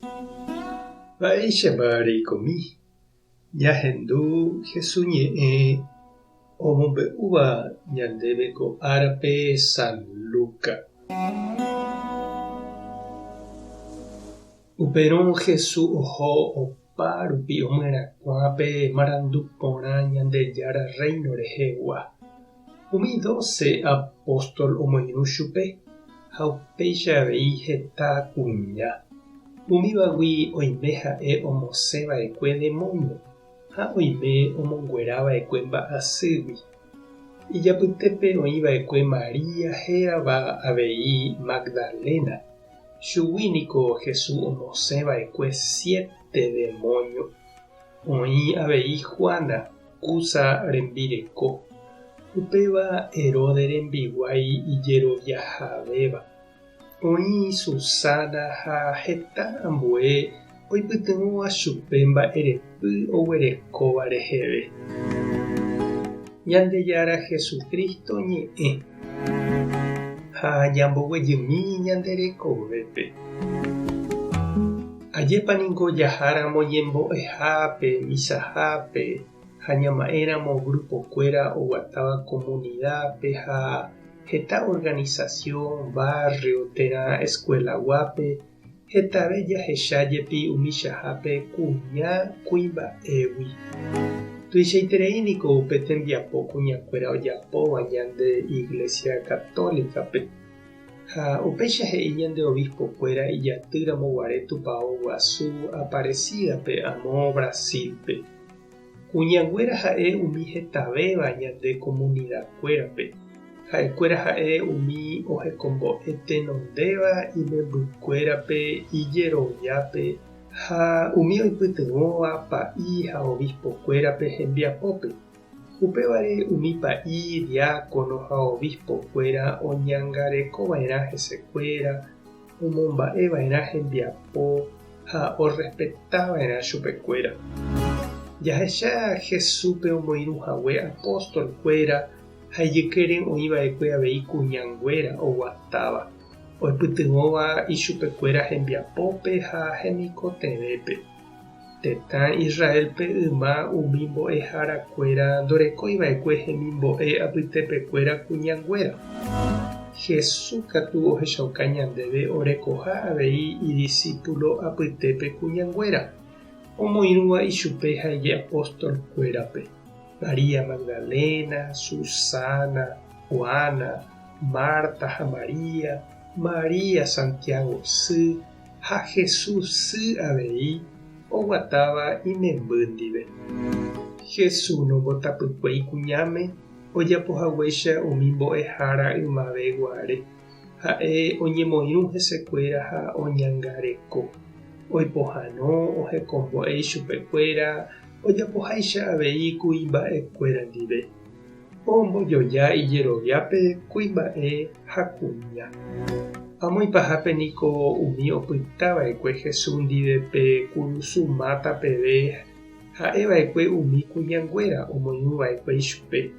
Mba'éichapa reikomi ñahendu Jesús ñe'ẽ omombe'úva ñandéve ko árape San Lucas? Upérõ Jesús oho opa rupi omyerakuã pe marandu porã Ñandejára Rréino rehegua. Umi dóse apóstol omoirũ chupe ha upéicha avei heta kuña. Umívagui oime ha'e omosẽ va'ekue demónio ha oime omonguera va'ekue mba'asýgui. Ijapytépe oĩ va'ekue María hérava avei Magdalena. Chugui niko Jesús omosẽ va'ekue siete demónio. Oĩ avei Juana, Cuza rembireko, upéva Herodes rembiguái ijeroviahavéva. Oĩ Susana ha heta ambue oipytyvõva chupe mba'erepy oguerekóva reheve. Ñandejára Jesucristo ñe'ẽ ha ñamboguejymi ñande rekovépe. Ajépa ningo jaháramo ñembo'ehápe, misahápe ha ñama'ẽramo grupo-kuéra oguatáva comunidad-pe ha heta organización, barrio térã escuela-guápe hetave jahecha jepi umichahápe kuña kuimba'égui. Tuichaiterei niko upe tembiapo kuñakuéra ojapóva ñande Iglesia Católica-pe. Ha upéicha he'i ñande obispo-kuéra ijatýramo guare tupao guasu Aparecida-pe amo Brasil-pe. Kuñanguéra ha'e umi hetavéva ñande comunidad-kuérape. Ha'ekuéra ha'e umi ohekombo'e tenondéva imembykuérape ijeroviápe ha umi oipytyvõva pa'i ha obispo-kuérape hembiapópe. Upévare umi pa'i, diákono ha obispo-kuéra oñangarekova'erã hesekuéra, omomba'eva'erã hembiapo ha orrespetava'erã chupekuéra. Jahecha Jesúspe omoirũ hague apóstol-kuéra ha ijykére oĩva'ekue avei kuñanguéra oguatáva, oipytyvõva ichupekuéra hembiapópe ha hemikotevẽpe. Tetã Israélpe yma umi mbo'eharakuéra ndorekói va'ekue hemimbo'e apytepekuéra kuñanguéra. Jesús katu ohechauka ñandéve orekoha avei idisípulo apytépe kuñanguéra, omoirũva ichupe ha ijapostolkuérape, María Magdalena, Susana, Juana, Marta ha María, María Santiago sy, Ha Jesús sy avei oguatáva imemby ndive. Jesús nombotapykuéi kuñáme ojapo haguéicha umi mbo'ehára ymave guare. Ha'e oñemoirũ hesekuéra ha oñangareko. Oipohãno, ohekombo'e ichupekuéra ojapoháicha avei kuimba'ekuéra ndive. Ombojoja ijeroviápe kuimba'e ha kuña. Amo ipahápe niko umi opyta va'ekue Jesús ndive pe kurusu máta peve ha'e va'ekue umi kuñanguéra omoirũ va'ekue ichupe.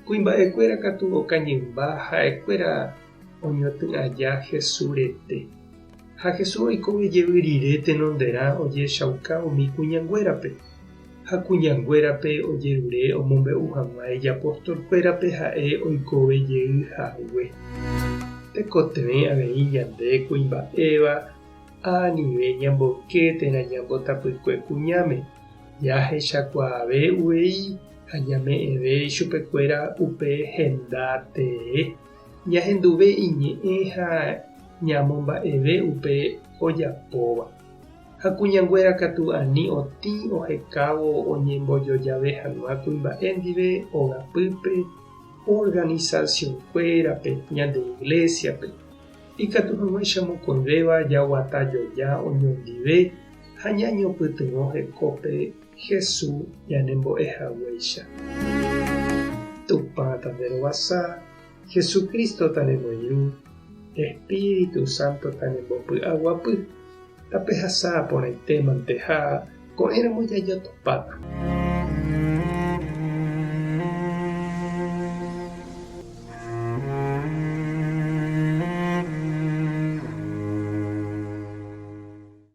Kuimba'ekuéra katu okañymba ha'ekuéra oñotỹ aja Jesús rete. Ha Jesús oikove jevy rire tenonderã ojehechauka umi kuñanguérape. Ha kuñanguérape ojerure omombe'u hag̃ua ijapostolkuérape ha'e oikove jey hague. Tekotevẽ avei ñande kuimba'éva anive ñamboyke térã ñambotapykue kuñáme, jahechakuaave uvei ha ñame'ẽve ichupekuéra upe henda tee, ñahenduve iñe'ẽ ha ñamomba'eve upe ojapóva. Ha kuñanguéra katu ani otĩ ohekávo oñembojojave hag̃ua kuimba'e ndive ogapýpe, organización-kuérape, ñande iglesia-pe, ikatu hag̃uáicha mokõivéva jaguata joja oñondive ha ñañopytyvõ hekópe Jesús ñanembo'e haguéicha. Tupã tanderovasa, Jesucristo tanemoirũ, Espíritu Santo tanembopy'aguapy. Tapehasa porãitémante ha ko'ẽramo jajotopáta.